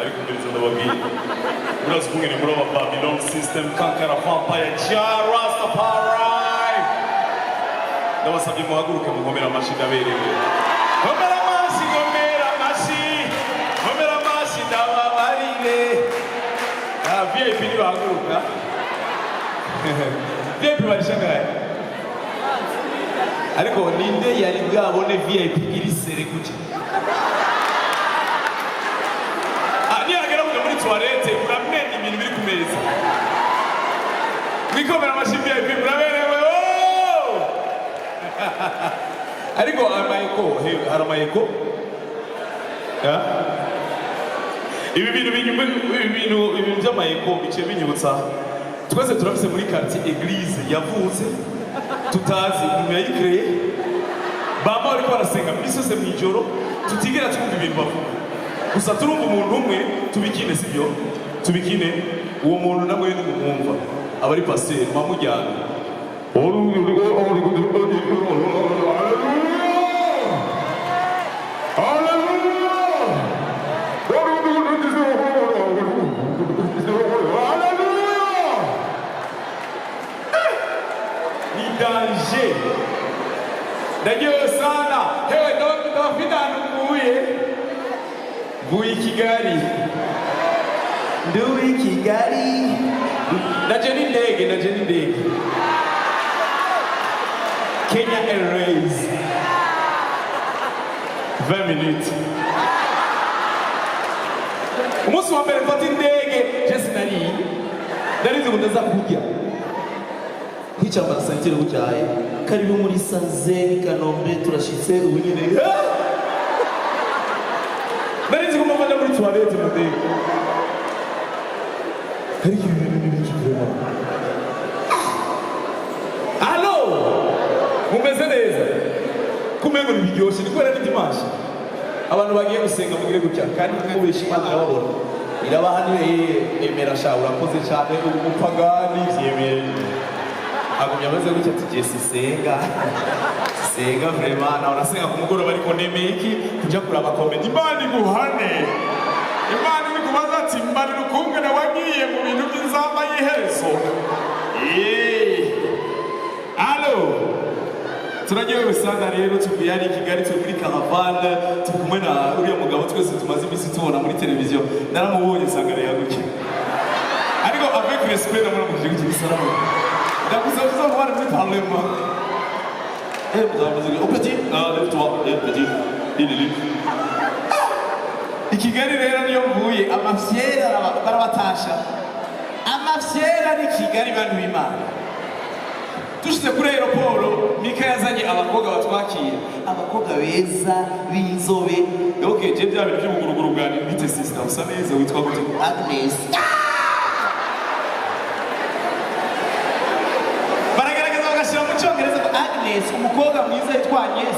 Ariko mbiriza ndababwira, urazi ukungene muri aba Babylon System, Kankara Vampire, Jah Rastafari. Ndabasabye muhaguruke mukomere amashyi, ndaberewe. Komera amashyi, komera amashyi, komera amashyi, ndababarire. Ah, VIP ntibahaguruka, VIP barishagaye. Ariko ninde yari bwabone VIP iri serré gutya? Ah, nihagera kuja muri toilette uramenya ibintu biri ku meza. Mwikomera amashyi VIP, muraberewe. Oh! Ariko amayeko, hari amayeko. Ya? Ibi bintu ibi bintu by'amayeko biciye binyibutsa, twese turafise muri quartier église yavutse tutazi umuntu yayikreye, bama bariko barasenga misi yose mw'ijoro, tutigera twumva ibintu bavuga, gusa turumva umuntu umwe. Tubikine, sibyo? Tubikine. Uwo muntu namwe nimumwumva aba ari pasiteri mwamujyana. Haleluya! Ni danger. Ndagiye sana. Hewe, ndabafite ahantu mvuye, mvuye i Kigali, nduwe i Kigali, ndaje n'indege, ndaje n'indege Kenya Airways, 20 minutes. Umunsi wa mbere mfata indege, je sinariye, narizi ngo ndaza kurya nkicambara santire bucyaye. Karibu muri Sanze Kanombe, turashitse ubu nyine. Narizi ko mpava muri toilette mu ndege. Ariko ibi bintu ni biki vraiment? Allo, mumeze neza? Kumengo ntibiryoshye, ni kubera ni dimanche, abantu bagiye gusenga. Mugire gutya kandi mubesha Imana irababona, irabahanire. Emera sha, urakoze cyane, uri umupagani, vyemere. Agumya ameze gutya ati: "Je sisenga, sisenga vraiment, nawe nasenga ku mugoroba, ariko nemeye iki kuja kuraba comedy." Imana iguhane. Imana iri kubaza ati: "Mbarira ukungene wagiye mu bintu by'inzamba y'iherezo." Allo, turagiye gusanga rero tuvuye hari i Kigali, turi muri caravane, turi kumwe na uriya mugabo twese tumaze iminsi tubona muri televiziyo. Naramubonye nsanga areba gutya, ariko avec respect ndamuramukije gutya gisaramu. Ndagusaba tuzamubana muri parlement. Eh, oh petit, ah, lève-toi, eh, petit, il est libre. I Kigali rero niyo mvuye, amafyera barabatasha, amafyera ni Kigali, bantu b'Imana. Dushyize kuri aéroport, Mika yazanye abakobwa batwakira, abakobwa beza b'inzobe. Ok, je bya bintu by'ubuguruguru bwanjye. Bite sister, usa neza, witwa gute? Agnes. Baragaragaza bagashyira mu Cyongereza ngo Agnes, umukobwa mwiza yitwa Agnes.